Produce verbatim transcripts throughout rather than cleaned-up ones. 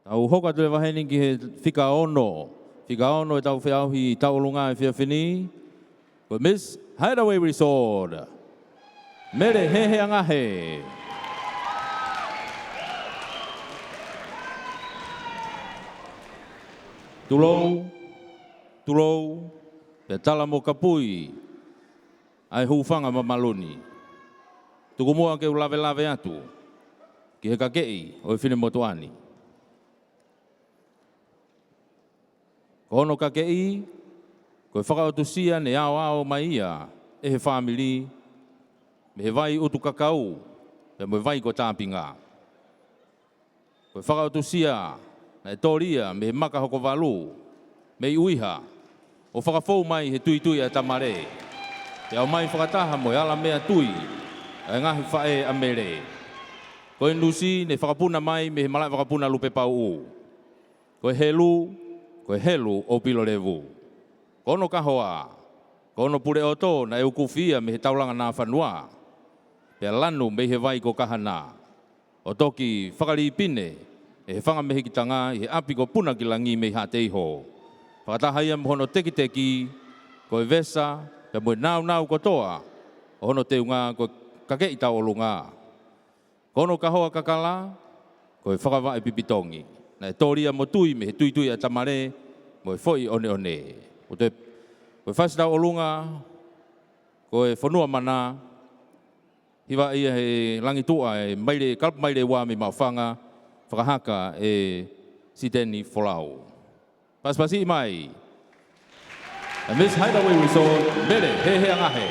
Tau hoko atu leva heni ki he fika ono. Fika ono ʻetau feʻauhi tauʻolunga he efiafi ni. Ko e Miss Hideaway Resort, Mele Heheangahe. Tulou, tulou, pea tala mo kapui ʻa e hūfanga mamalu ni. Tuku muʻa ke u lavelave atu ki he kakeʻi ʻo e finemotuʻa ni. Ko hono kakeʻi, ko e fakaʻotusia ne aoao mai ia ʻe he fāmili mei he vai ʻUtukakau pea mo e vai ko Tāpinga. Ko e fakaʻotusia naʻe toli ia mei he maka hoko valu mei ʻUiha, ʻo fakafou mai he tuitui ʻa Tamale, pea ʻomai fakataha mo e ala meʻatui ʻa e ngaahi faʻē ʻa Mele. Ko e nusi ne fakapuna mai mei he malaʻe vakapuna Lupepauʻu. Ko e helu, ko e helu ʻo Pilolevu. Ko hono kahoa, ko hono puleʻoto naʻe ukufi ia mei he taulanga Nafanua, pea lanu mei he vai ko Kahana, ʻo toki fakalipine ʻe he fanga mehikitanga ʻi he ʻapi ko Punakilangi mei Haʻateiho. Fakataha ia mo hono tekiteki, ko e vesa, pea mo e naunau kotoa ʻo hono teunga ko e kakeʻi tauʻolunga. Ko hono kahoa kakala, ko e fakavaʻe pipitongi naʻe toli ia mo tui mei he tuitui ʻa Tamale mo e foʻi ʻoneʻone. Ko e, ko e fasi tauʻolunga, ko e Fonua Mana, hivaʻi ia ʻe he Langituʻa e maile, kalapu maile ua mei Maʻufanga, fakahaka ʻe Siteni Folau. Pasipasi mai ʻa e Miss Hideaway Resort, Mele Heheangahe.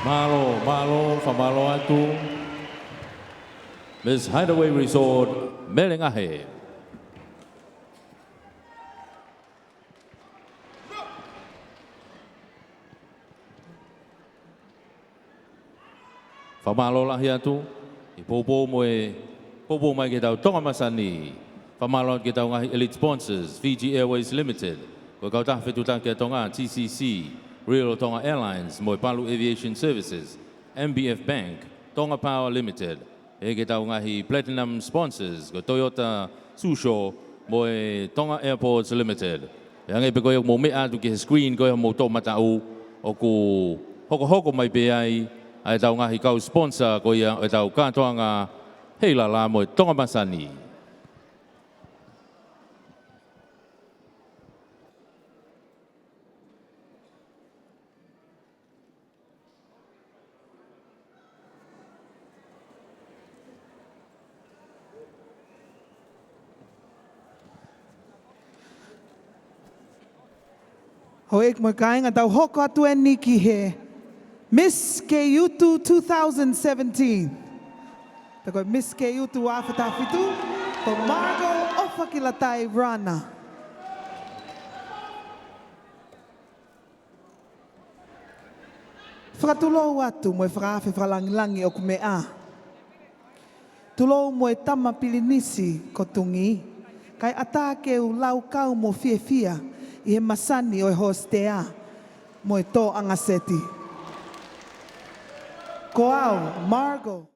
Mālō, mālō, fakamālō atu. Miss Hideaway Resort, Melengahe. Fakamālō lahi atu, ʻi he poupou mo e, poupou mai ki heʻetau Tonga Masani. Fakamālō atu ki heʻetau ngaahi elite sponsors, Fiji Airways Limited, ko e kautaha fetuʻutaki ʻa Tonga, T C C, Real Tonga Airlines, mo e Palu Aviation Services, M B F Bank, Tonga Power Limited, ʻa ʻetau ngaahi platinum sponsors, ko Toyota Tsusho mo e Tonga Airports Limited. ʻE hangē pē ko ia ʻoku mou meʻa atu ki he screen ko ia ʻi hoʻomou toʻomataʻu, ʻoku hokohoko mai pē ai ʻa ʻetau ngaahi kau sponsor ko ia ʻo ʻetau kātoanga Heilala mo e Tonga Masani. Houʻeiki mo e kāinga, tau hoko atu eni ki he Miss Kei Utu two thousand seventeen. Pea ko e Miss Kei Utu ua afe taha fitu, ko Margo ʻOfakilatai Rana. Fakatulou atu mo e fakaafe fakalangilangi ʻoku meʻa. Tulou mo e tama pilinisi ko Tungi, kae ʻatā ke u laukau mo fiefia ʻi he masani ʻo e hostea mo e tōʻanga seti. Ko au, Margo.